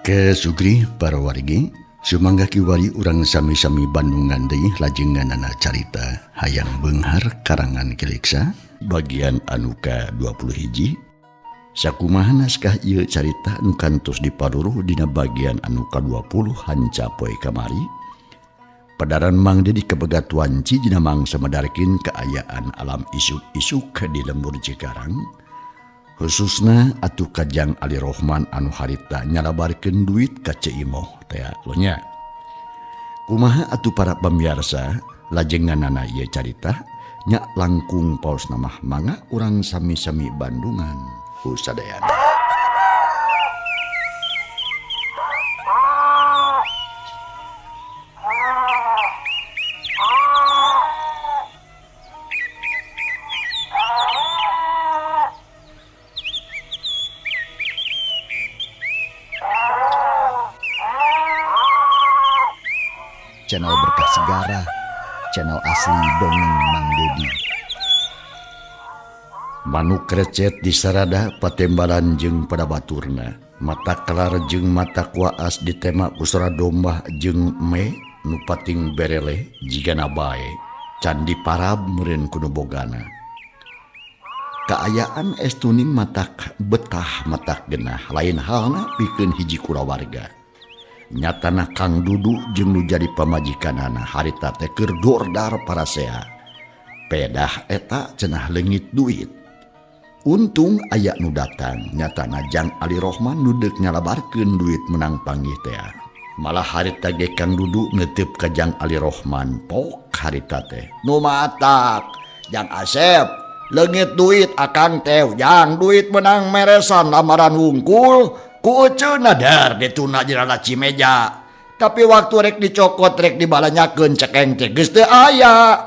Ke Sugri para wargi Sumangga kiwari urang sami-sami Bandungan deui lajenganana carita hayang beunghar karangan Kiliksa bagian anu ka-20 hiji. Sakumaha naskah ieu carita nu kantos dipaluruh dina bagian anu ka-20 hanca poe kamari. Padaran Mang Dedi kabegat wanci dina mangsa medarkeun kaayaan alam isuk-isuk di lembur Cikarang. Khususna atuh kajang Ali Rohman anu harita nyalabarkeun duit ka Ceu Imoh teh nya. Kumaha atuh para pamiarsa lajenganana ieu carita nya langkung paos namah mangga urang sami-sami Bandungan ku sadayana. Channel Berkah Segara, channel asli dongeng Mang Dedi. Manuk recet di sarada patembalan jeung pada baturna. Mata kelar jeung mata kuaas ditema ku sora domba jeung me nu pating bereleh jigana bae. Candi parab meureun kudu bogana. Kaayaan estuning matak betah matak genah lain halna pikeun hiji kulawarga. Nyatana Kang Dudu jeung nu jadi pamajikanana harita teh keur dordar parasea. Pedah eta cenah leungit duit. Untung aya nu datang nyatana Jang Ali Rohman nu deuk nyalabarkeun duit menang panggih teh. Malah harita ge Kang Dudu neuteub ka Jang Ali Rohman pok harita teh. Nu matak Jang Asep leungit duit akang teh jang duit menang meresan lamaran wungkul. Ku eceuna dar dituna dina laci meja. Tapi waktu rek dicokot rek dibalanyakeun cekeng teh geus teu aya.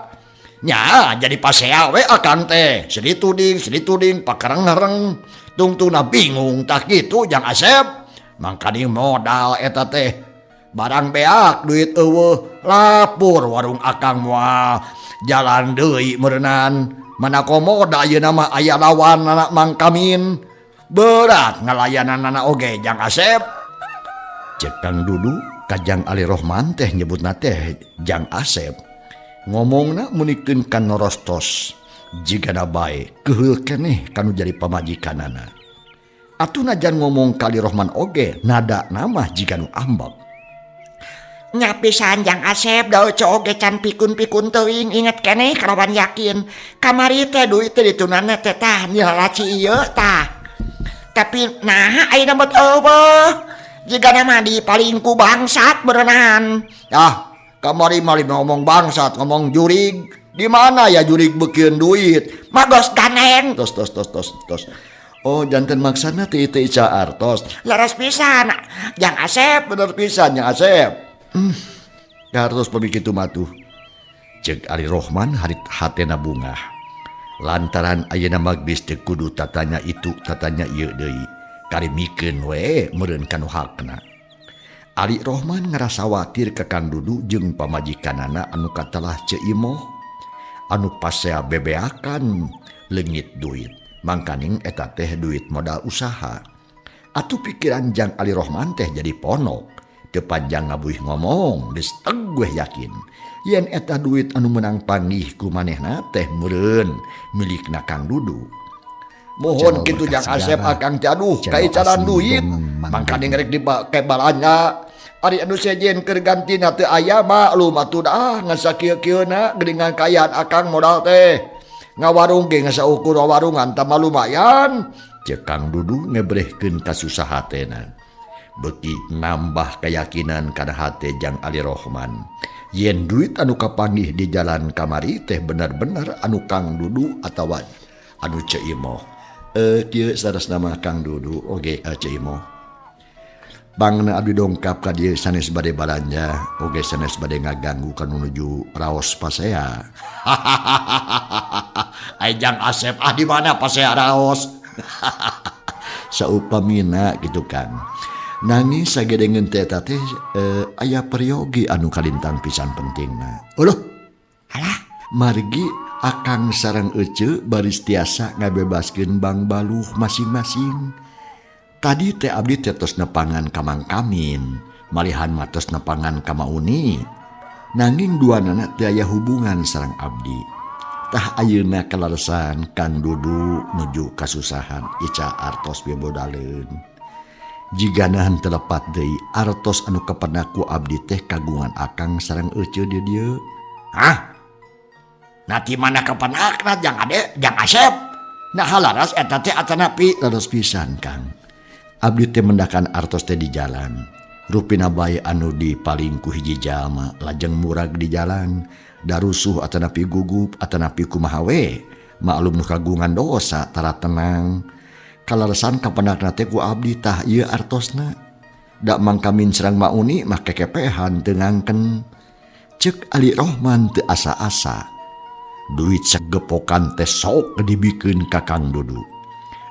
Nya jadi pasea we akang teh. Sedih tuding pakareng-reng. Tungtuna bingung tah kitu Jang Asep. Mangkaning modal eta teh. Barang beak duit eueuh lapur warung akang moal jalan deui meureunnan. Mana komo da ayeuna mah aya lawan anak Mang Kamin. Berat ngalayanan anak oge Jang Asep. Cek Kang Dudu ka Jang Ali Rohman teh nyebutna teh Jang Asep. Ngomongna munikeun ka norostos jigana bae keuheul keneh kanu jadi pamajikanana. Atuh najan ngomong ka Ali Rohman oge nada namah jiga nu ambek. Nya pisan Jang Asep da euceu oge can pikun-pikun teuing inget keneh kalawan yakin. Kamari teh duit teh ditunana teh tah nyalaci ieu tah. Tapi nah ayeuna mah eueuh jigana mah di paling ku bangsat berenang. Ah, kamari mah ngomong bangsat, ngomong jurig. Di mana ya jurig beukeun duit? Magos ganeng. Tos tos tos tos tos. Oh, janten maksana teh teh ica artos. Leres pisan Jang Asep, bener pisan Jang Asep. Kartos pemikitu matuh. Cek Ali Rohman harit hatena bungah. Lantaran ayeuna mah geus teu kudu tatanya itu tatanya ieu deui. Karimikeun we meureun kanu hakna. Ali Rohman ngarasa watir ka Kang Dudu jeung pamajikanana anu katelah Ceu Imoh anu pasea bebeakan leungit duit. Mangkaning eta teh duit modal usaha. Atuh pikiran Jang Ali Rohman teh jadi ponok. Teu panjang ngabuih ngomong geus teguh yakin yen eta duit anu menang panggih ku manehna teh meureun milikna Kang Dudu. Mohon kitu Jang Asep akang teh aduh kaicaran duit mangkaning rek dipake balanja. Ari anu sejen keur gantina teu aya maklum atuh dah ngan sakieu-kieuna geuningan kaayaan akang modal teh. Ngawarung ge ngasaukur warungan tambah lumayan. Ceuk Kang Dudu ngebrehkeun kasusahatena. Beuki nambah keyakinan kana hate Jang Ali Rohman yen duit anu kapanggih di jalan kamari teh bener-bener anu Kang Dudu atawa anu Ceu Imoh. Kieu saresna mah Kang Dudu oge Ceu Imoh. Bangna abdi dongkap ka dieu sanes bade balanja oge sanes bade ngaganggu kanu nuju raos pasea. Ai Jang Asep ah di mana pasea raos? Saupamina kitu kan. Nanging sagedengeun teh eta teh aya peryogi anu kalintang pisan pentingna. Uluh, alah, margi akang sareng eceu baris tiasa ngabebaskeun bang baluh masing-masing. Tadi teh abdi teh tos nepangan ka Mang Kamin, malihan mah tos nepangan ka Mauni. Nanging duanana teu aya hubungan sareng abdi. Tah ayeuna kaleresan Kang Dudu nuju kasusahan ica artos bebodaleun. Jigana henteu lepat deui artos anu kapendak ku abdi teh kagungan akang sareng eceu di dieu. Hah? Nah ti mana kapendakna jang ade jang Asep? Nah halaras eta teh atanapi leres pisan Kang. Abdi teh mendakan artos teh di jalan. Rupina bae anu dipaling ku hiji jalma lajeng murag di jalan. Darusuh atanapi gugup atanapi kumaha we. Maklum nu kagungan dosa tara tenang. Kaleresan kapendakna teh ku abdi tah ieu artosna. Da Mang Kamin sareng Mauni mah kekepehan teu ngangken. Ceuk Ali Rohman teu asa-asa. Duit sagepokan teh sok dibikeun ka Kang Dudu.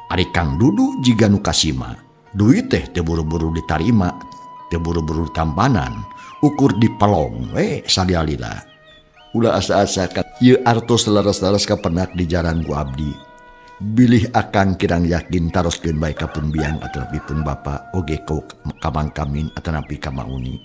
Ari Kang Dudu jiga nu kasima. Duit teh teu buru-buru ditarima, teu buru-buru tampanan, ukur dipelong we salialila. Ulah asa-asa ka ieu artos leres-leres kapendak di jalan ku abdi. Bilih akang kirang yakin taroskeun bae ka pun biang atanapi pun bapa oge ka Mang Kamin atanapi ka Mauni.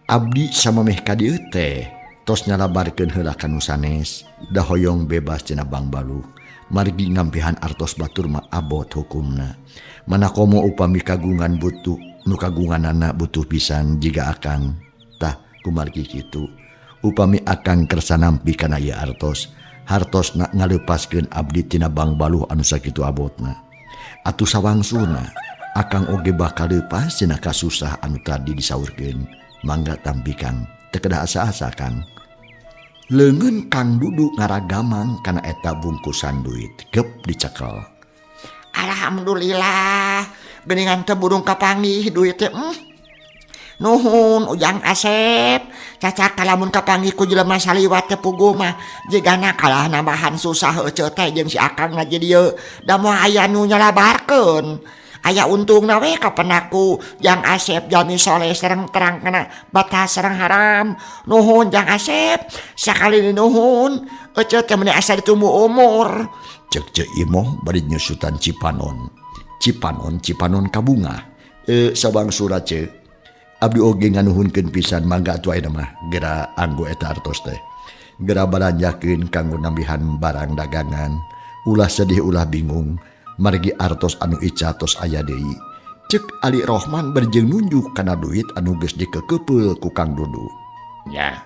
Abdi samameh ka dieu teh tos nyalabarkeun heula ka nu sanes, da hoyong bebas cenah Bangbaluh. Margi ngampihan artos batur mah abot hukumna. Mana komo upami kagungan butuh nu kagunganana butuh pisan jiga akang. Tah kumargi kitu. Upami akang kersa nampi kana ieu artos, hartosna ngaleupaskeun abdi tina Bangbaluh anu sakitu abotna. Atuh sawangsuna akang oge bakal leupas tina kasusah anu tadi disaurkeun. Mangga tampi Kang, teu kedah asa-asa Kang. Leungeun Kang Dudu ngaragamang kana eta bungkusan duit, gep dicekel. Alhamdulillah, geuningan teu burung kapanggih duit teh. Nuhun Ujang Asep, cacak kalamun kapanggih ku jelema saliwat teh puguh mah jigana kalah nambahan susah heuceu teh jeung si akang na di dieu. Da moal aya nu nyalabarkeun. Aya untungna we kapenaku Jang Asep jalmi soleh sareng terang kana batas sareng haram. Nuhun Jang Asep, sakali nuhun eceu teh meuni asa ditumbuh umur. Ceuk Ceu Imoh bari nyusutan Cipanon. Cipanon Cipanon kabungah. Sabang surat ceu. Abdi oge nganuhunkeun pisan mangga atuh ayeuna mah gera anggo eta artos teh. Gera balanjakeun kanggo nambihan barang dagangan. Ulah sedih ulah bingung. Margi artos anu ica tos aya deui. Ceuk Ali Rohman berjeng nunjuk kana duit anu geus dikekepeul ku Kang Dudu. Nya,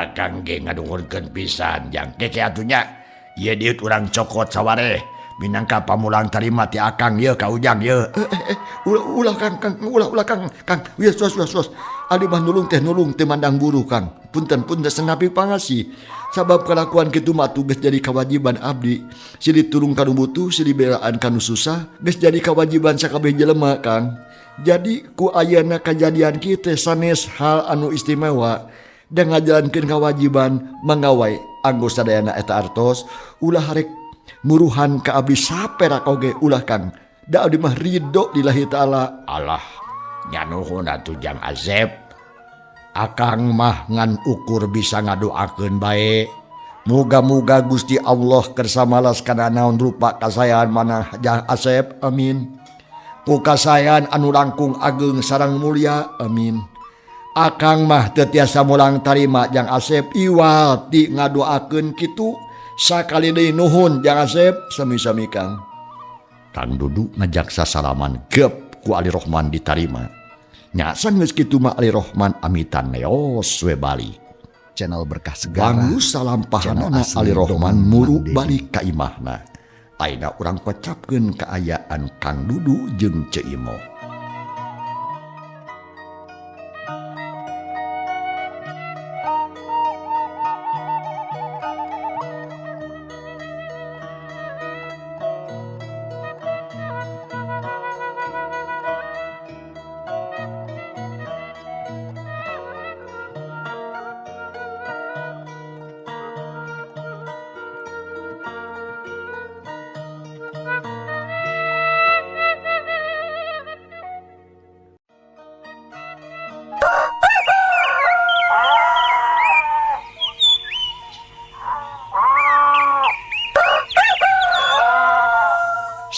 akang ge nganuhunkeun pisan jang keke atuh nya. Ieu duit urang cokot sawareh minangka pamulang tarima ti akang ieu ka Ujang ieu. Ulah ulah Kang, Kang, ulah ulah Kang, Kang. Wios wios wios wios. Abdi mah nulung teh nulung teu mandang buru Kang. Punten punten senapi pangasih. Sabab kalakuan kitu mah geus jadi kewajiban abdi. Silih tulung ka nu butuh, silih belaan ka nu susah, geus jadi kewajiban sakabeh jelema Kang. Jadi ku ayeuna kajadian kieu teh sanes hal anu istimewa dan ngajalankeun kewajiban mangga wae anggo sadayana eta artos ulah harek muruhan ka abdi saperak oge ulah Kang. Da abdi mah ridho lillahi taala. Allah nyanuhun atuh Jang Asep. Akang mah ngan ukur bisa ngadoakeun bae. Muga-muga Gusti Allah kersa malas kana naon rupa kasayan manah Jang Asep. Amin. Ku kasayan anu langkung ageng sareng mulia. Amin. Akang mah teu tiasa mulang tarima Jang Asep iwal ti ngadoakeun kitu. Sakali deui nuhun Jang Asep, sami-sami Kang. Kang Dudu ngajak sasalaman gep ku Ali Rohman ditarima. Nya sanggeus kitu mah Ali Rohman amitan leos we balik. Channel Berkah Segara. Banggus salampahanana Ali Rohman muru balik ka imahna. Ayeuna urang kocapkeun kaayaan Kang Dudu jeung Ceu Imoh.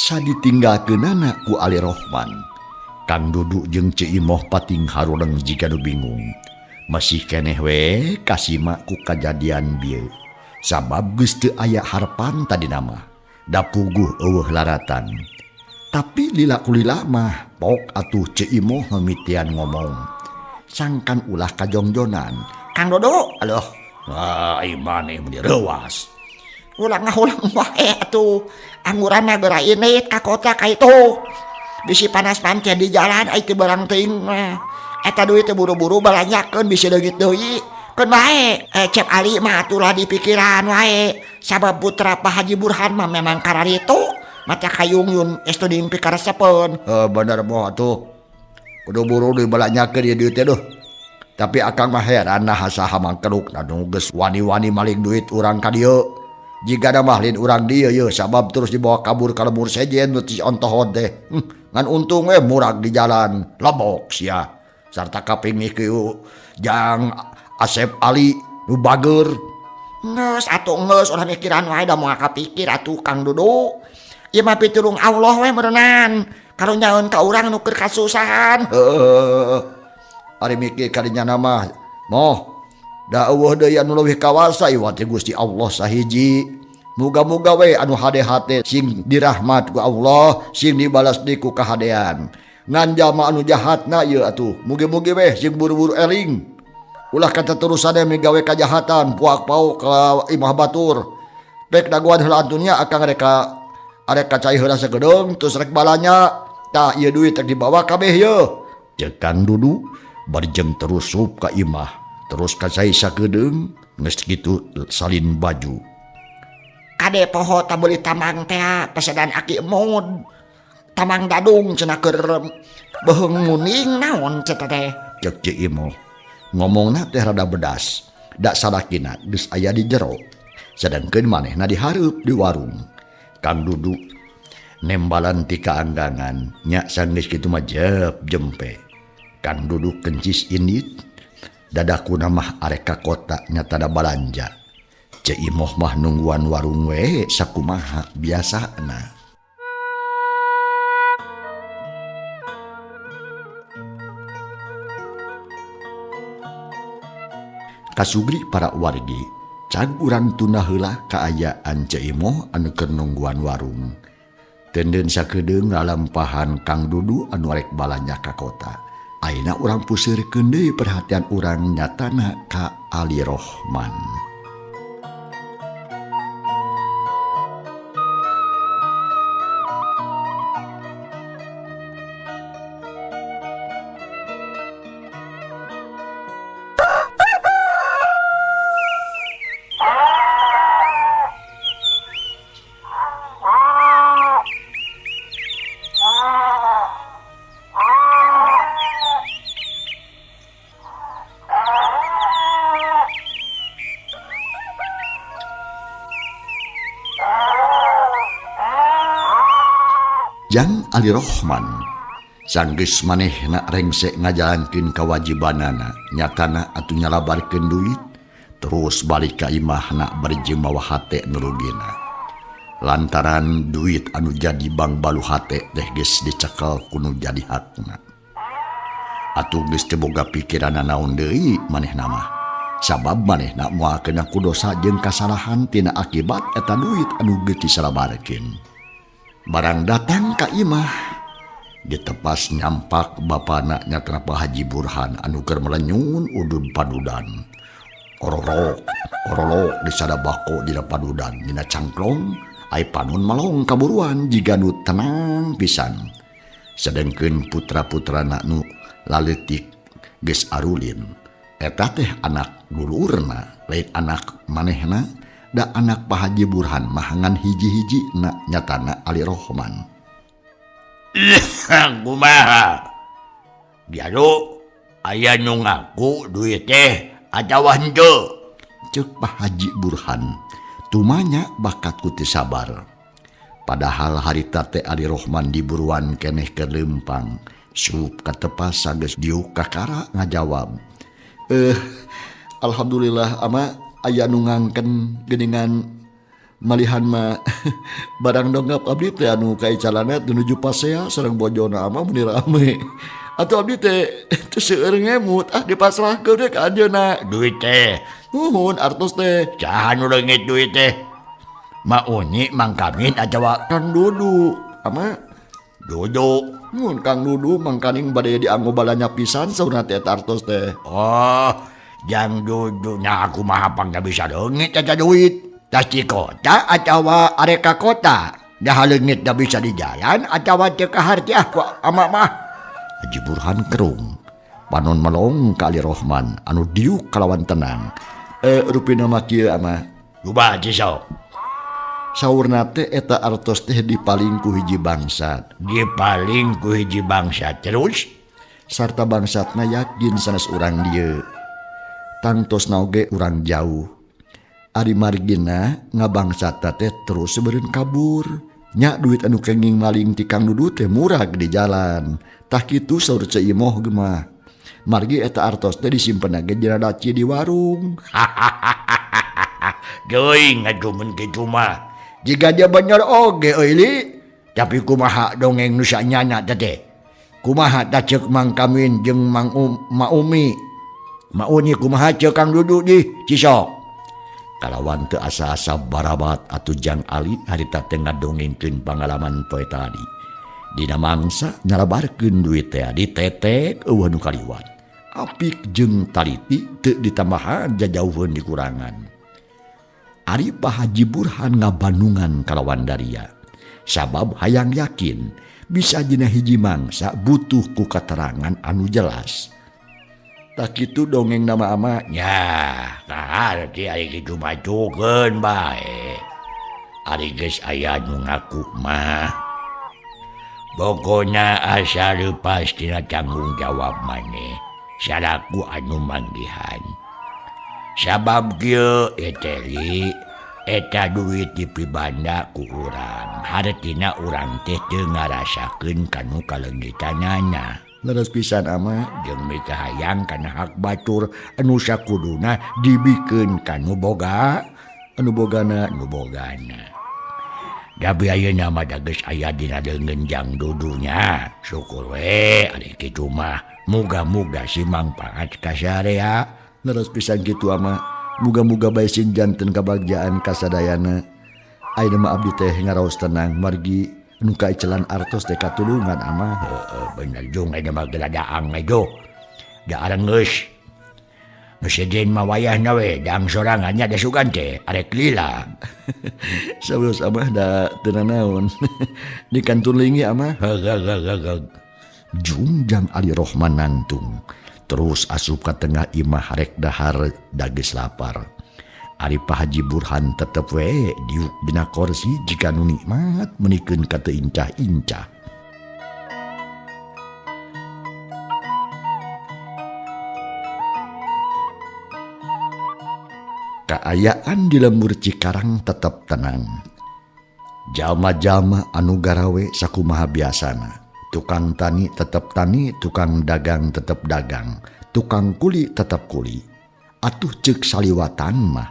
Saditinggalkeunana ku Ali Rohman. Kang Dudu jeung Ceu Imoh pating haruleng jiga nu bingung. Masih keneh we kasima ku kajadian bieu. Sabab geus teu aya harepan tadina mah. Da puguh eueuh laratan. Tapi lila ku lila mah pok atuh Ceu Imoh mimitian ngomong. Sangkan ulah kajongjonan. Kang Dodo, Aduh, ah maneh meni reuas. Ulah ngahulang wae atuh. Angguran mah geura indit ka kota ka itu. Bisi panas pancen di jalan ai teu barang teuing mah. Eta duit teh buru-buru balanjakeun bisi leungit deui. Keun bae, Cep Ali mah atuh lah dipikiran wae. Sabab putra Pak Haji Burhan mah memang kararitu. Mata kayung yun geus teu dipikaresepeun. Bener moh atuh. Kudu buru dibalanjakeun ieu duit teh duh. Tapi akang mah heran nah saha mangkeruk anu geus wani-wani maling duit urang ka dieu. Jigana mah lain urang dieu yeuh sabab terus dibawa kabur ka lembur sejen nu ti ontohod teh. Ngan untung we murag di jalan, lebok sia. Sarta kaping kieu jang Asep Ali nu bager. Geus atuh geus ulah mikiran wae da moal kapikir atuh Kang Dudu. Ieu mah pitulung Allah we meureunan. Karunyaeun ka urang nu keur kasusahan. Heueuh. Ari mikir kadinya mah moh da eueuh deui anu leuwih kawasa ieu teh Gusti Allah sahiji. Muga-muga we anu hade-hate sing dirahmat ku Allah, sing dibalas deui ku kahadean. Ngan jalma anu jahatna ieu atuh mugi-mugi we sing buru-buru eling. Ulah kateterusane migawe kajahatan puak pauk ka imah batur. Pek dagoan heula antunya akang reka arek kacai heula sagedeung terus rek balanya. Tah ieu duit rek dibawa kabeh yeuh. Ceuk Kang Dudu barjeng terus sup ka imah, terus kacai sagedeung geus kitu salin baju. Kade poho tabeuli tamang teh pesedan aki emud. Tamang dadung cenah keur beuheung muning naon cenah teh. Ceuk Ceu Imoh. Ngomongna teh rada bedas. Da salakina geus aya di jero. Sedangkeun manehna dihareup di warung. Kang Dudu nembalan ti kaanggangan nya sanggeus kitu mah jep jempe. Kang Dudu kencis indit. Dadakuna mah arek ka kota nya tada balanja. Ceu Imoh mah nungguan warung we sakumaha biasana. Kasugri para wargi, cag urang tunda heula kaayaan Ceu Imoh anu keur nungguan warung. Tenden sakedeung lalampahan Kang Dudu anu arek balanja ka kota. Ayeuna urang puseurkeun deui perhatian urang nyatana ka Ali Rohman. Jang Ali Rohman sanggeus manehna rengse ngajalankeun kawajibanana nyatana atuh nyalabarkeun duit terus balik ka imahna bari jeung mawa hate nu rugina. Lantaran duit anu jadi bangbalu hate teh geus dicekel ku nu jadi hakna. Atuh geus teu boga pikiranna naon deui manehna mah. Sabab manehna moal kena ku dosa jeung kasalahan tina akibat eta duit anu geus disalabarkeun. Barang datang ka imah ditepas nyampak bapana nyatana Pak Haji Burhan anu keur melenyun udud padudan. Ororok, orolok disada bako dina padudan dina cangklong ai panon malong kaburuan jiga nu tenang pisan. Sedengkeun putra-putrana nu laleutik geus arulin. Eta teh anak dulurna, lain anak manehna. Da anak Pak Haji Burhan mah ngan hiji-hiji na nyatana Ali Rohman. Kumaha? Diadu aya nu ngaku duit teh atawa henteu? Ceuk Pak Haji Burhan. Tumanya bakat ku teu sabar. Padahal harita teh Ali Rohman diburuan keneh keur leumpang. Sup katepas sageus diuk kakara ngajawab. Alhamdulillah ama aya nu ngangken geuningan Malihan mah barang dongkap abdi teh anu kaicalana menuju pasea sareng bojona ama meni rame. Atuh abdi teh teu seueur ngemut ah dipasrahkeun we ka anjeunna. Duit teh. Nuhun artos teh. Saha nu leungit duit teh? Ma Uni, Mang Kamin atawa Kang Dudu. Ama Dudu. Mun Kang Dudu mangkaning bade dianggo balanya pisan saurna teh eta artos teh. Oh, jang Dudu nya aku mah pang bisa leungit eta duit. Tas di kota atawa arek ka kota. Dah leungit da bisa di jalan atawa teu kaharti ah ku ama mah. Haji Burhan kerung. Panon melong ka Ali Rohman anu diuk kalawan tenang. Rupina mah kieu ama. Loba sok. Saurna teh eta artos teh dipaling ku hiji bangsat. Dipaling ku hiji bangsat terus? Sarta bangsatna yakin sanes urang dieu. Tangtosna oge urang jauh. Ari margina ngabangsatna teh terus beureun kabur. Nya duit anu kenging maling ti Kang Dudu teh murag di jalan. Tah kitu saur Ceu Imoh gemah. Margi eta artos teh disimpen ge dina laci di warung. Geuing atuh mun kitu mah. Jiga dia bener oge euy li. Tapi kumaha dongeng nu sanyana teh? Kumaha tah ceuk Mang Kamin jeung Mang Ma Umi? Ma Uni kumaha ceuk Kang Dudu di Cisok? Kalawan teu asa-asa barabat atuh Jang Ali harita teh ngadongengkeun pangalaman poe tadi. Dina mangsa nyarabarkeun duit teh ditetek eueuh nu kaliwat. Apik jeung taliti teu ditambahan jajauheun dikurangan. Ari Pak Haji Burhan ngabandungan kalawan daria. Sabab hayang yakin bisa dina hiji mangsa butuh ku katerangan anu jelas. Tak kitu dongeng nama ama. Ya, kaharti ari kitu majukeun bae. Ari geus aya nu ngaku mah. Pokona asa leupas tina tanggung jawab maneh salaku anu manggihan. Sabab kieu eteli eta duit dipibanda ku urang. Hartina urang teh teu ngarasakeun kanu kaleungitanana. Leres pisan ama jeung mikahayang kana hak batur anu sakuduna dibikeun kanu boga anu bogana nu bogana. Tapi ayeuna mah da geus aya dina deungeun Jang Dudunya. Syukur we ari kitu mah. Muga-muga si mangpaat ka sarea. Leres pisan kitu ama. Muga-muga bae sin janten kabagjaan kasadayana. Ayeuna mah abdi teh ngaraos tenang margi nu kaicelan artos teh katulungan ama. Heeh, bener jung ayeuna mah geladaang ajo. Da arengeus. Nu sejen mah wayahna we dang sorangan nya da sugan teh arek lila. Sawios amah da teu nanaon. Di kantun lingi amah. Heeh. Jung Jang Ali Rohman nangtung. Terus asup ka tengah imah rek dahar dageus lapar. Ari Pak Haji Burhan tetep we diuk dina korsi jika nu nikmat menikeun ka teu incah-incah. Kaayaan di lembur Cikarang tetep tenang. Jalma-jalma anu garawe sakumaha biasana. Tukang tani tetep tani, tukang dagang tetep dagang, tukang kuli tetep kuli. Atuh ceuk saliwatan mah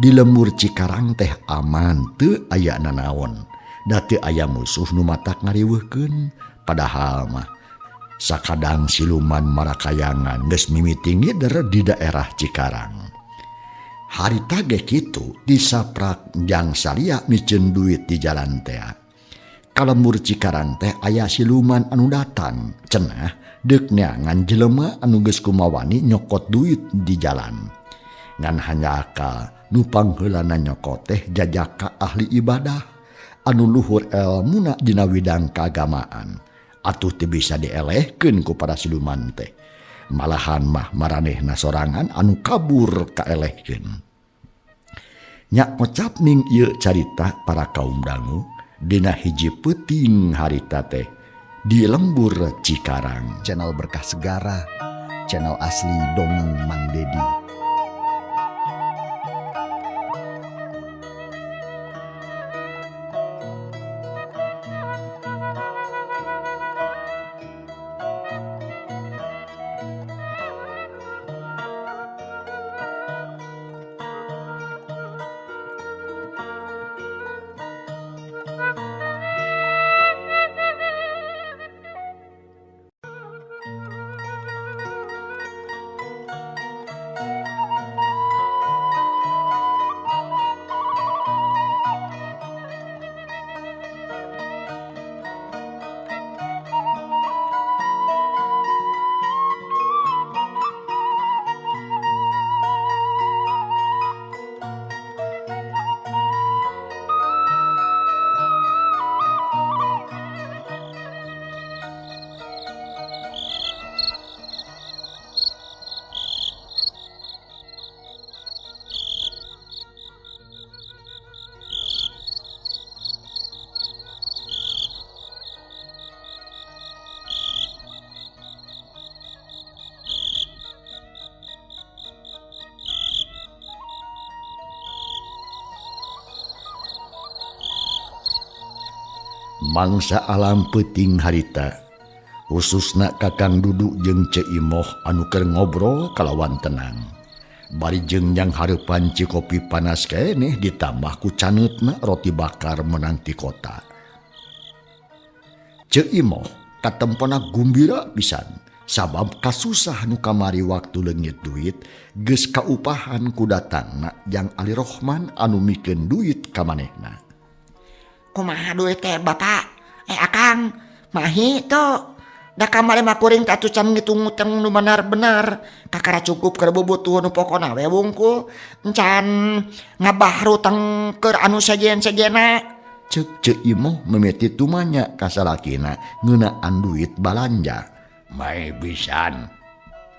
di lembur Cikarang teh aman teu aya nanaon. Da teu aya musuh nu matak ngariweuhkeun. Padahal mah sakadang siluman marakayangan geus mimiti ngider di daerah Cikarang. Harita ge kitu disaprak jang salia miceun duit di jalan tea. Ka lembur Cikarang teh aya siluman anu datang cenah deuk neangan jelema anu geus kumawani nyokot duit di jalan. Ngan hanjakal nu pangheulana nyokot teh jajaka ahli ibadah anu luhur elmuna dina widang kaagamaan. Atuh teu bisa dielehkeun ku para siluman teh. Malahan mah maranehna sorangan anu kabur kaelehkeun. Nya kocap ning ieu carita para kaum dangu dina hiji peuting harita teh di lembur Cikarang. Channel Berkah Segara, channel asli dongeng Mang Dedi. Mangsa alam peuting harita khususna Kakang Dudu jeung Ceu Imoh anu keur ngobrol kalawan tenang. Bari jeung yang hareupan cikopi panas keneh ditambah ku caneutna roti bakar menang ti kota. Ceu Imoh katempona gumbira pisan sabab kasusah nu kamari waktu leungit duit geus kaupahan ku datangna jang Ali Rohman anu mikeun duit ka manehna. Kumaha duit teh Bapak? Akang mahi teu? Da kamari mah kuring teh atuh can ngitung ngutang nu benar-benar kakara cukup keur bubutuh nu pokona we wungkul encan ngabahru tang keur anu sejen-sejena. Ceuk Ceu Imoh mimiti tumanya ka salakina ngeunaan duit balanja. Mahi pisan.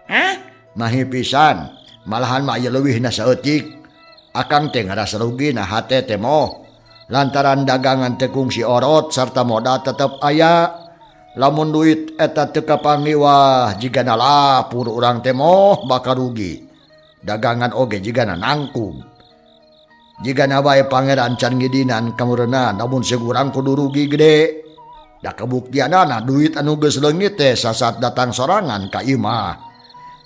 Hah? Mahi pisan. Malahan mah aya leuwihna saeutik. Akang teh ngarasa rugi na hate teh moh. Lantaran dagangan teh kungsi orot sarta modal tetep aya. Lamun duit eta teu kapanggih wah jigana lapur urang teh moh bakal rugi. Dagangan oge jigana nangkung. Jigana bae pangeran can ngidinan kamureuna namun segurang kudu rugi gede. Da kabuktianana duit anu geus leungit teh sasat datang sorangan ka imah.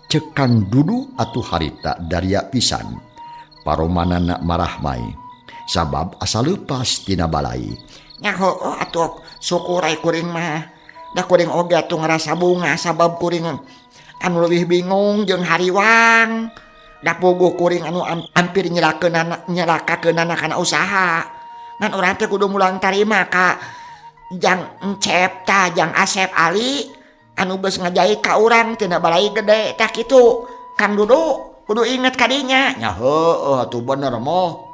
Ceuk Kang Dudu atuh harita daria pisan. Paromanana marah mai sabab asa leupas tina balai. Nya heueuh atuh syukur ai kuring mah. Da kuring oge atuh ngarasa bunga sabab kuring anu leuwih bingung jeung hariwang. Da puguh kuring anu hampir nyelakakeunana kana usaha. Ngan urang teh kudu mulang tarima ka jang Encep tah jang Asep Ali anu geus ngajait ka urang tina balai gede tah kitu. Kang Dudu kudu inget ka dinya. Nya heueuh atuh bener moh.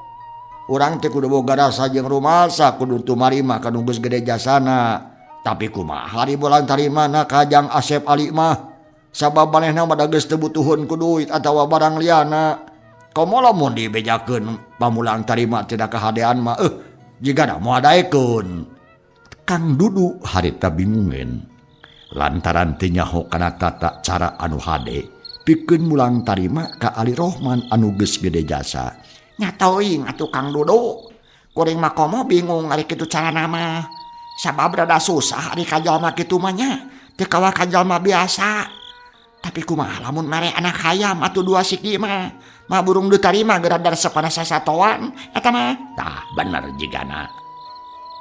Urang teh kudu boga rasa jeung rumasa kudu tumarima ka nu geus gede jasana. Tapi kumaha ari bulan tarimana ka jang Asep Ali mah sabab manehna mah da geus teu butuheun ku duit atawa barang liana. Komo lamun dibejakeun pamulang tarima tina kahadean mah jigana moal daekeun. Kang Dudu harita bingungeun lantaran teu nyaho kana tata cara anu hade pikeun mulang tarima ka Ali Rohman anu geus gede jasa. Nya teuing atuh Kang Dudu kuring mah komo bingung ari kitu carana mah. Sabab rada susah ari ka jalma kitu mah nya teu kawa ka jalma biasa. Tapi kumaha lamun mere anak hayam atuh dua siki mah mah burung ditarima geura resepna sasatoan eta mah. Tah bener jigana.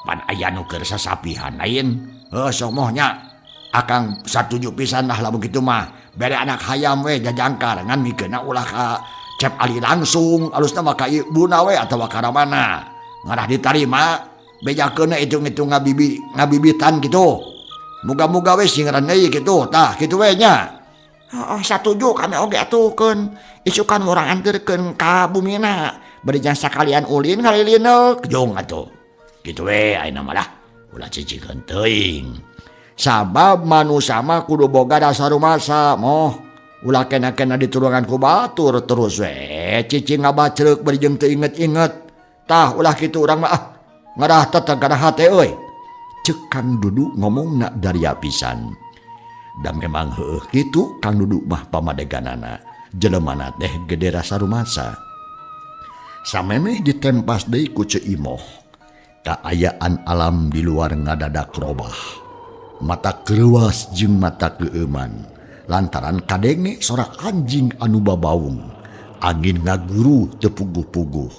Pan aya nu keur sasapihan lain. Heuh sok moh nya. Akang satuju pisan lah lamun kitu mah. Bere anak hayam we jajangkar ngan mikeunna ulah ka Cep Ali langsung alusna mah ka ibuna we atawa ka ramana. Ngarah ditarima bejakeunna hitung-hitung ngabibitan gitu. Muga-muga we sing ngaran deui kitu. Tah kitu we nya. Heeh satuju kami oge atuhkeun. Isukan urang anterkeun ka bumina. Bari jang sakalian ulin ngalilineuk. Jong atuh. Kitu we ayeuna mah lah. Ulah cicikeun teuing. Sabab manusa mah kudu boga dasar rumasa moh. Ulah kena-kena ditulungan ku batur terus we cicing ngabacreuk bari jeung teu inget-inget. Tah ulah kitu urang mah ah. Ngarah teteg kana hate euy. Ceuk Kang Dudu ngomongna daria pisan. Da memang heueuh kitu Kang Dudu mah pamadeganana. Jelemana teh gede rasa rumasa. Samemeh ditempas deui ku Ceu Imoh. Kaayaan alam di luar ngadadak robah. Mata kereuas jeung mata keueuman. Lantaran kadenge sora anjing anu babaung. Angin ngaguru teu puguh-puguh.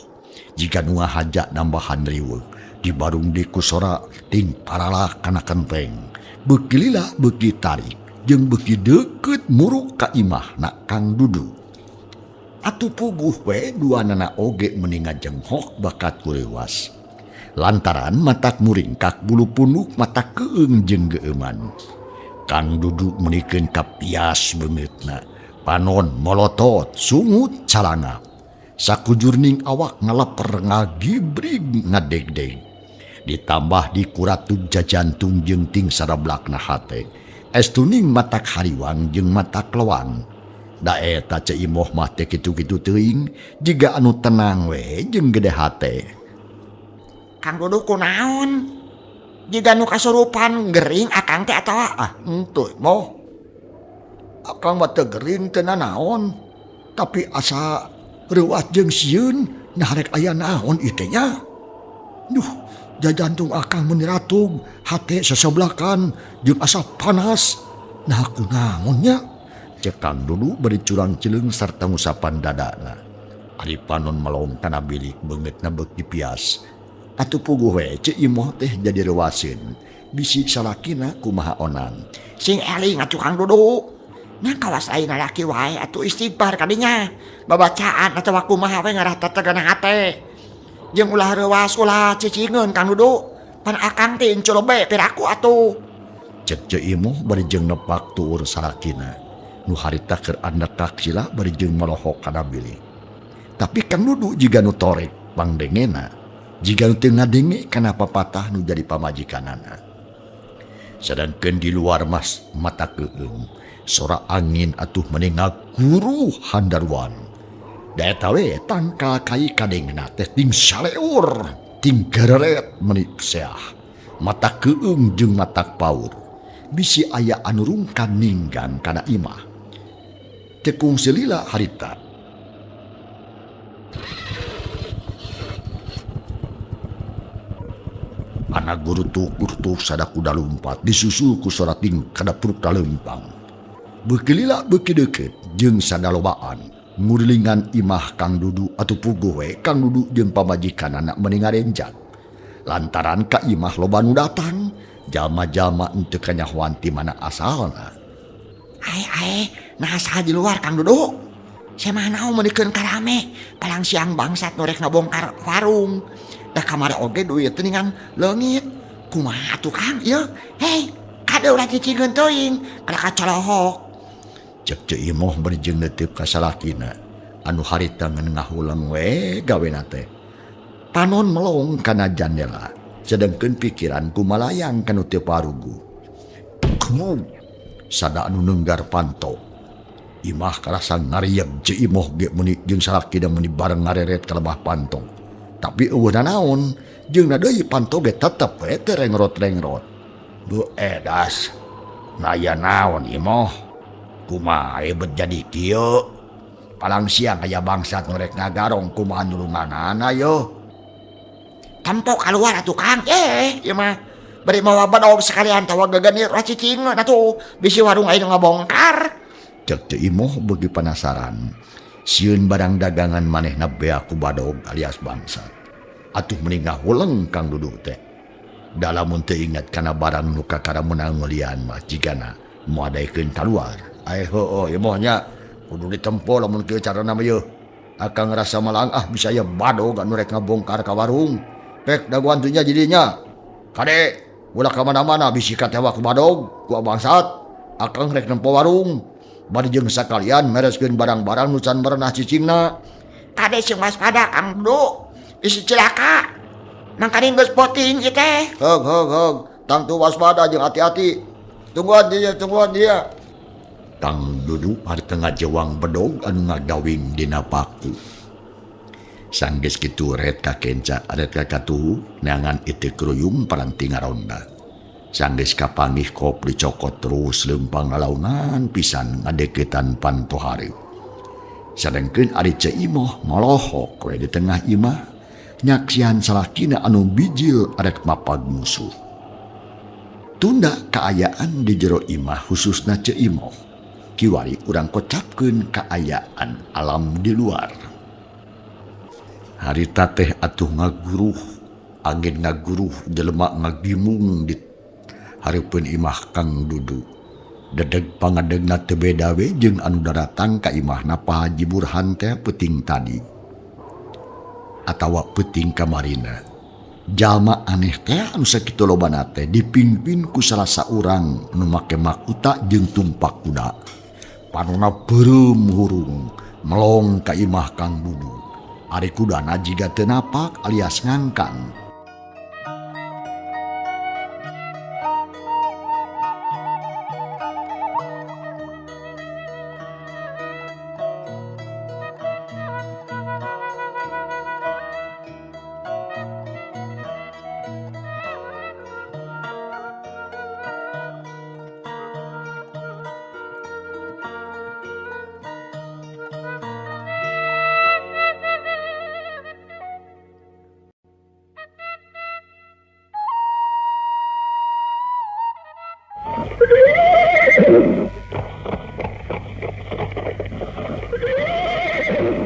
Jika nu ngahaja nambahan riweuh. Dibarung deui ku sora ting paralah kana kenteng. Beuki lila beuki tarik jeung beuki deukeut muruk ka imahna Kang Dudu. Atuh puguh we duanana oge meni ngajenghok bakat kureuwas. Lantaran matak muringkak bulu punuk mata keung jeung geueuman. Kang Dudu menikeun kapias beungeutna, panon molotot, sungut calangap. Sakujurning awak ngaleper ngagibrig ngadegdeg. Ditambah dikuratug jajantung jeung ting sarablakna hate. Estuning matak hariwang jeung matak lewang. Da eta Ceu Imoh mah teh kitu-kitu teuing, jiga anu tenang we jeung gede hate. Kang Dudu kunaon? Jiga nu kasurupan gering akang teh atawa? Ah, henteu moh. Akang mah teu gering teu nanaon. Tapi asa reuas jeung sieun nah rek aya naon ieu teh nya. Duh, Jajantung akang meuni ratug, hate seseblakan jeung asa panas. Nah kunaon nya? Cek Kang Dudu bari curang cileung sarta ngusapan dadana. Ari panon melong kana bilik beungeutna beuk dipias. Atuh puguh we Ceu Imoh teh jadi reuaseun. Bisi salakina kumaha onang. Sing eling atuh Kang Dudu. Nah kawas ayeuna laki wae atuh istighfar kadinya. Babacaan atawa kumaha we ngarah tetegana hate. Jeung ulah reuas ulah cicingeun Kang Dudu. Pan akang teh inculobe piraku atuh. Cek Ceu Imoh bari jeung nepak tuur salakina. Nu harita keur andekak sila bari jeung molohok kana bilik. Tapi Kang Dudu jiga nu torek pangdengena. Jiga nu teu ngadenge kana papatah nu jadi pamajikanana. Sedangkeun di luar mas mata keueung, sora angin atuh meni ngaguruh handaruan. Da eta we tangkal kai kadengena teh ting saleur, ting gereret meni seah. Mata keueung jeung matak paur. Bisi aya anu rungkan ninggang kana imah. Teu kungsi lila harita. Anak gurutuk-gurutuk sada kuda lumpat disusul ku sora ting kada puruk talempang. Beuki lila beuki deukeut jeung sadalobaan ngurilingan imah Kang Dudu atuh puguh we Kang Dudu jeung pamajikanana meuni ngarenjak. Lantaran ka imah loba nu datang, jalma-jalma henteu kanyahoan ti mana asalna. Ae ae, nah saha di luar Kang Dudu? Semah naon meunikeun karame, palang siang bangsat nu rek ngabongkar warung. Da kamari oge duit teh ningan leungit. Kumaha atuh Kang ieu? Hei, kade ulah cicingkeun teuing, kada kacolohok. Cek Ceu Imoh bari jeung neuteup ka salakina anu harita ngan ngahuleng we gawena teh. Panon melong kana jandela, sedengkeun pikiran kumalayang kana teu parugu. Kemung sada anu neunggar panto. Imah karasa ngarieg Ceu Imoh ge meuni jeung salakina meuni bareng ngareret ka lebah panto. Tapi eueuh nanaon, jeung na deui panto ge tetep we teu rengrot-rengrot. Duh edas, naya naon Imoh? Kumaha bet jadi kieu? Palang siang aya bangsat nu rek ngagarong kumaha nulunganana yeuh? Tempo kaluar atuh Kang, ieu mah bari mawa bedog sekalian tawa gegenir ulah cicingeun atuh bisi warung ayeuna ngabongkar. Cek Ceu Imoh beuki penasaran. Sieun barang dagangan manehna bea ku badog alias bangsat. Atuh meni ngahuleng Kang Dudu teh. Da lamun teu ingat kana barang nu kakara meunang meulian mah jigana moal daekeun kaluar. Ae heueuh Imoh nya kudu ditempo lamun kieu carana mah yeuh. Akang ngrasa malang ah bisa aya badog anu rek ngabongkar ka warung. Pek dagoan teu nya jadinya. Kade ulah ka mana-mana bisi katewa ku badog ku bangsat. Akang rek nempo warung. Bari jeung sakalian mereskeun barang-barang nu can merenah cicingna. Kade sing waspada Kang Dudu. Bisi cilaka. Mangkaning geus poting ieu teh. Heug heug heug, tangtu waspada jeung hati-hati. Tungguan dia, tungguan dia. Kang Dudu harita ngajewang bedog anu ngagawing dina paku. Sanggeus kitu ret ka kenca, ret ka katuhu, neangan ieu keruyung paranti ngaronda. Sanggeus kapanggih kop dicokot terus leumpang ngalaunan pisan ngadeukeutan panto hareup. Sadengkeun ari Ceu Imoh molohok we di tengah imah nyaksian salakina anu bijil arek mapag musuh. Tunda kaayaan di jero imah khususna Ceu Imoh. Kiwari urang kocapkeun kaayaan alam di luar. Harita teh atuh ngaguruh, angin ngaguruh, jelema ngagimung di hareupeun imah Kang Dudu. Dedeg pangadegna teu beda we jeung anu daratang ka imahna Pa Haji Burhan teh peuting tadi. Atawa peuting kamarina. Jalma aneh teh anu sakitu lobana teh dipimpin ku salah saurang nu make makuta jeung tumpak kuda. Panona beureum hurung melong ka imah Kang Dudu. Ari kudana jiga teu napak alias ngangkang.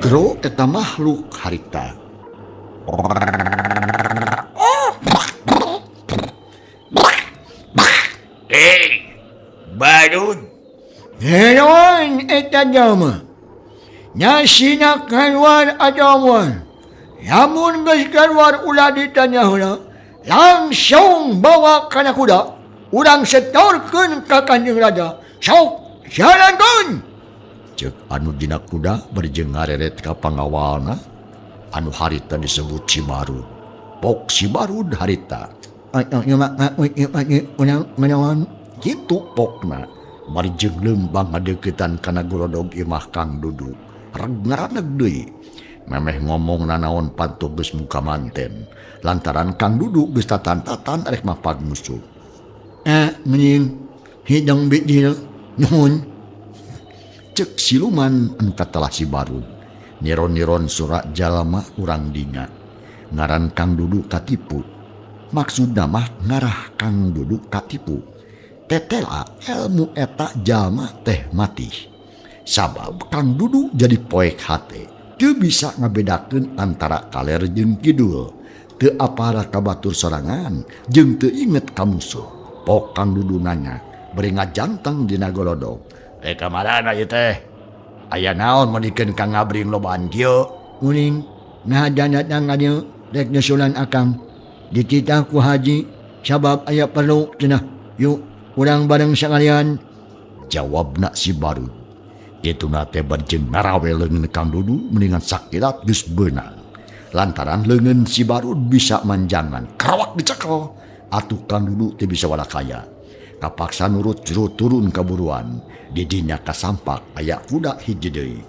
Gero eta makhluk harita. Hei, Barud. Heron eta jalma. Nyasina keluar atawa. Lamun geus keluar ulah ditanya heula, langsung bawa kana kuda, urang setorkeun ka Kanjeng Raja. Sok jalankeun. Cek anu dina kuda bari jeung ngareret ka pangawalna anu harita disebut si Barud. Pok si Barud harita. Kitu pokna bari jeung leumpang ngadeuketan kana golodog imah Kang Dudu. Reg ngaraneg deui. Memeh ngomong nanaon panto geus muka manten. Lantaran Kang Dudu geus tatan-tatan arek mapag musuh. Mending hidung bijil nuhun. Cek siluman anu katelah si Barud. Niron-niron surak jalma urang dinya. Ngaran Kang Dudu katipu. Maksudna mah ngarah Kang Dudu katipu. Tetela ilmu eta jalma teh mati. Sabab Kang Dudu jadi poek hate. Teu bisa ngabedakeun antara kaler jeung kidul. Teu apara ka batur sorangan jeung teu inget ka musuh. Pok Kang Dudu nanya bari ngajanteng dina golodog. Kamarana ieu teh? Aya naon meunikeun ka ngabring lobaan kieu? Uning naha datang ka dieu rek nyusulan akang. Dititah ku haji sabab aya perlu cenah. Yuk urang bareng sakalian. Jawabna si Barud. Kituna teh bari jeung ngarawe leungeun Kang Dudu mendingan sakilat geus beunang. Lantaran leungeun si Barud bisa manjangan, karawak dicekel. Atuh Kang Dudu teh bisa walakaya. Kapaksa nurut jero turun kaburuan. Didinya kasampak aya kuda hiji deui.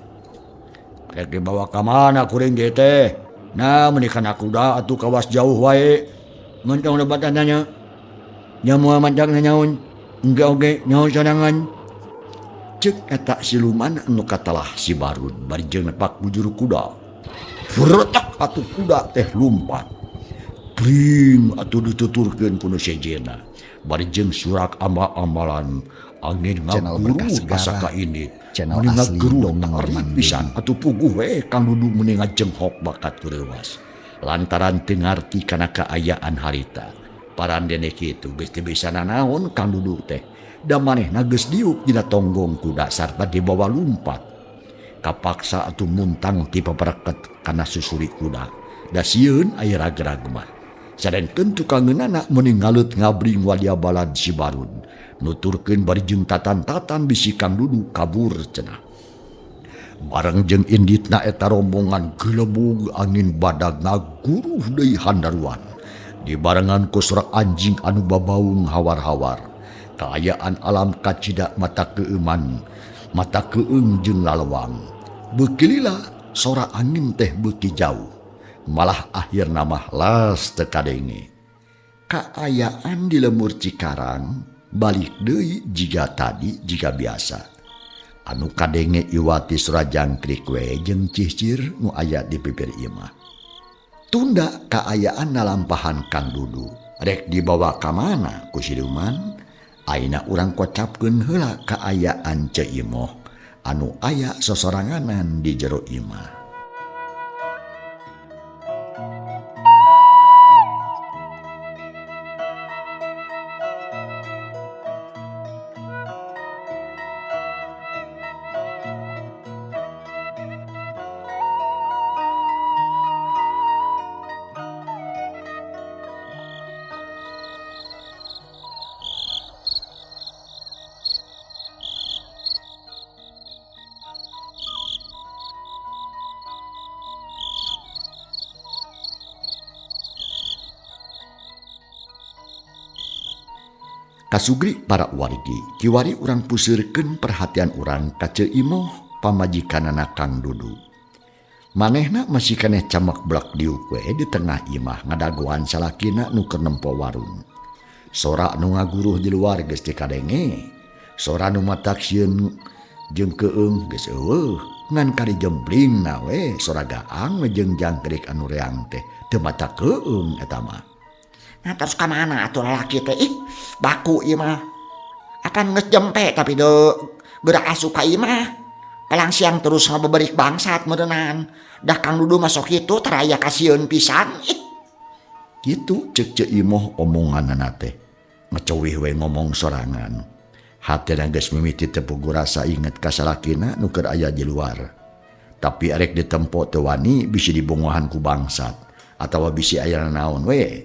Rek dibawa ka mana kuring ge teh? Nah, meuni kana kuda atuh kawas jauh wae. Mentong lebatan nanya. Jamu madak nanyaun. Engke oge nyaho sorangan. Cek eta siluman anu katelah si Barud bari jeung nepak bujur kuda. Retak atuh kuda teh lumpat. Pring atuh dituturkeun ku nu sejenna. Bari jeung surak amal-amalan angin Channel Berkah ngaguru Segara, asa ka ini. channel Meni asli ngaguru Dongeng tarik Mang pisan Dedi. atuh puguh we Kang Dudu meni ngajenghok bakat kureuwas. Lantaran teu ngarti kana kaayaan harita. Parandene kitu geus teu bisa nanaon Kang Dudu teh. Da manehna geus diuk dina tonggong kuda sarta dibawa lumpat. Kapaksa atuh muntang ti papereket kana susuri kuda. Da sieun aya ragrag mah. Sadengkeun tukangeunana meuni ngaleut ngabring wadia balad si Barud. Nuturkeun bari jeung tatan-tatan bisi Kang Dudu kabur cenah. Bareng jeung inditna eta rombongan gelebug angin badag ngaguruh deui handaruan. Dibarengan ku sorak anjing anu babaung hawar-hawar. Kaayaan alam kacida mata keuman, mata keung jeung lalewang. Beuki lila sora angin teh beuki jauh. Malah akhirna mah las teu kadenge. Kaayaan di lemur Cikarang balik deui jiga tadi jiga biasa. Anu kadenge iwati sora jangkrik we jeung cicir nu aya di pipir imah. Tunda kaayaan nalampahan Kang Dudu. Rek dibawa ka mana ku siluman? Ayeuna urang kocapkeun heula kaayaan Ceu Imoh anu aya sosoranganan di jero imah. Kasugri para wargi, kiwari urang puseurkeun perhatian urang ka Ceu Imoh pamajikanana Kang Dudu. Manehna masih keneh camek blak diuk we di tengah imah ngadagoan salakina nu keur nempo warung. Sora nu ngaguruh di luar geus teu kadenge. Sora nu matak sieun jeung keung geus eueuh, ngan kari jemblingna we sora gaang we jeung jangkrik anu reang teh teu matak keung eta mah. Nah terus ka mana atuh lalaki teh? Ih, baku ieu mah. Akan geus jempe tapi deuk geura asup ka imah. Palang siang terus ngabeberik bangsat meureunan. Dah Kang Dudu mah sok kitu tara aya kasieun pisan. Ih. Kitu cek Ceu Imoh omonganana teh. Ngecowih we ngomong sorangan. Hatena geus mimiti teu puguh rasa inget ka salakina nu keur aya di luar. Tapi arek ditempo teu wani bisi dibongohan ku bangsat atawa bisi aya nanaon we.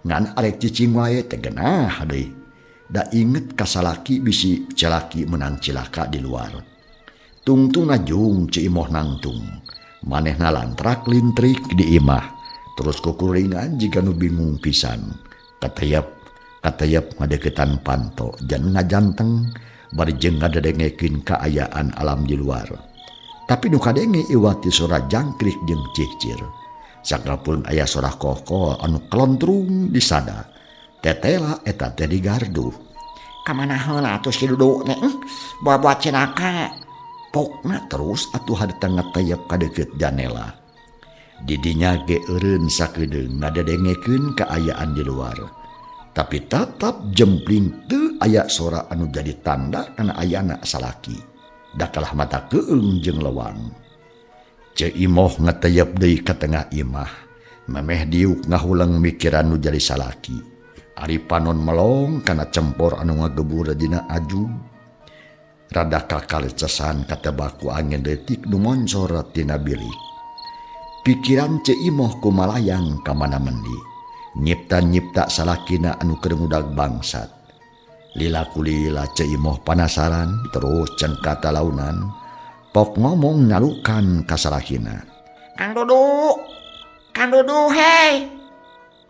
Ngan arek cicing wae teh genah deui. Da inget ka salaki bisi celaki menang cilaka di luar. Tungtung ngajung Ceu Imoh nangtung. Manehna lantrak lintrik di imah. Terus kukuringan jiga nu bingung pisan. Katayap ngadeukeutan panto jan ngajanteng bari jeung ngadedengekeun kaayaan alam di luar. Tapi nu kadenge iwati sora jangkrik jeung cicir. Sakapun aya sora kokol anu kelontrung di sada. Tetela eta teh di gardu. Kamana heula atuh si Dudu teh? Buat-buat cilaka. Pokna terus atuh harita ngetayap ka deukeut janela. Didinya ge eureun sakedeung ngadedengekeun kaayaan di luar. Tapi tatap jempling teu aya sora anu jadi tanda kana ayana salaki. Dakalah mata keung jeung lewang. Ceu Imoh ngetayap deui ka tengah imah. Memeh diuk ngahuleng mikiran nu jadi salaki. Ari panon melong kana cempor anu ngagebur dina aju. Rada kakalecesan katebaku angin detik nu moncor tina bilik. Pikiran Ceu Imoh kumalayang ka mana mendi. Nyipta-nyipta salakina anu keur ngudag bangsat. Lila kulila Ceu Imoh panasaran terus cengka talaunan. Pok ngomong nyalukan ka salakina. Kang Dudu, Kang Dudu hei.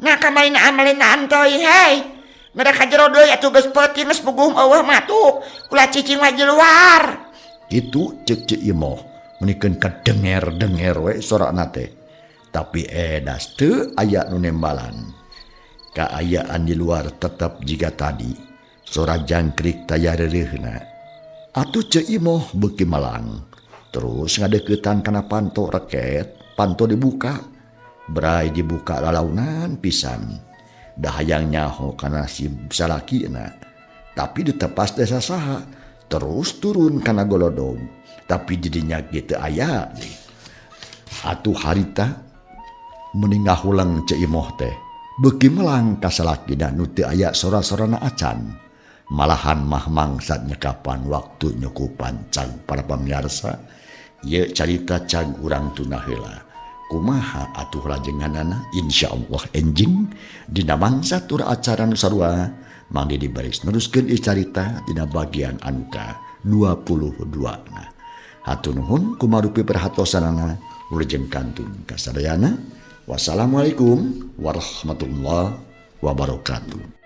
Nah kamarina amelina antoy hei. Ngada ka jero deui atuh geus peuting geus puguh eueuh mah tuh. Ulah cicing wae di luar. Kitu ceuk Ceu Imoh menikeun kadenger-denger we sorana teh. Tapi edas teu aya nu nembalan. Kaayaan di luar tetep jiga tadi. Sora jangkrik taya reureuhna. Atuh Ceu Imoh beuki melang. Terus ngadeuketan kana panto reket, panto dibuka. Brai dibuka lalaunan pisan. Dah hayang nyaho kana si salakina. Tapi ditepas desa saha. Terus turun kana golodog. Tapi jadinya gitu aya. Atuh harita meni ngahulang Ceu Imoh teh. Beuki melang ka salakina nu teu aya sora-sorana acan. Malahan mah mangsat nyekapan waktu nyukupan cang para pamiarsa. Ieu carita cang urang tuna heula. Kumaha atuh lajenganana insyaallah enjing dina mangsa tur acara nu sarua Mang Didi baris neruskeun ieu carita dina bagian anu ka 22 na. Hatur nuhun kumarupi perhatosanana wilujeng kantun kasadayana. Wassalamualaikum warahmatullahi wabarakatuh.